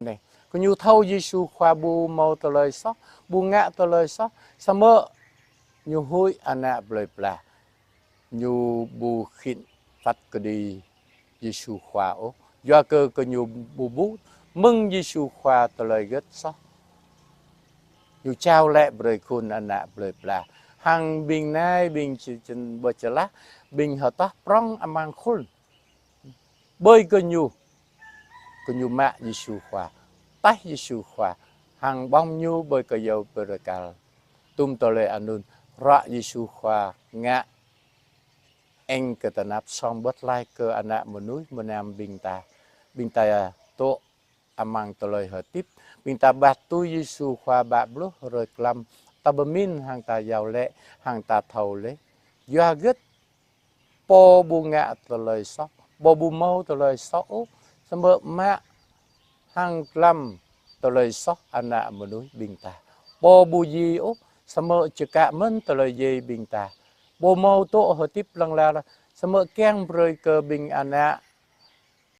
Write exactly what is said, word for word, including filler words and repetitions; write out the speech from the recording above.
Anai, gơñu thâo Yêsu Khua ƀu hmâo tơlơi soh, ƀu ngă tơlơi soh, samơ̆ ñu huĭ ană plơi pla. Ñu ƀu khĭn phat kơđi Yêsu Khua ôh. Yua kơ gơñu ƀu ƀuh mơ̆ng Yêsu Khua tơlơi gơ̆t soh. Ñu jao lĕ brơi khul ană plơi pla. Hăng ƀing nai, ƀing či-, čen ƀơi čơlah, ƀing hơtah prong amăng khul. Ƀơi gơñu, gơñu mă Yêsu Khua, taih Yêsu Khua, hăng ƀơ̆ng ñu ƀơi kơyâo bơrơkal. Tum tơlơi anŭn, ră Yêsu Khua ngă eng kơ tơnap song bơtlaih kơ ană mơnuih mơnam ƀing ta. Ƀing ta tŭ amăng tơlơi hơdip. Ƀing ta ƀah tui Yêsu Khua bă bluh hrơi glăm. Ta pơmĭn hăng ta iâu laĭ, hăng ta thâo laih. Yua hơget pô ƀu ngă tơlơi soh, pô ƀu hmâo tơlơi soh ôh, samơ̆ mă hăng glăm tơlơi soh ană mơnuih ƀing ta. Pô ƀu djai ôh, samơ̆ čơkă mơ̆n tơlơi djai ƀing ta. Pô hmâo tŭ hơdip lăng lar, samơ̆ kiăng brơi kơ ƀing ană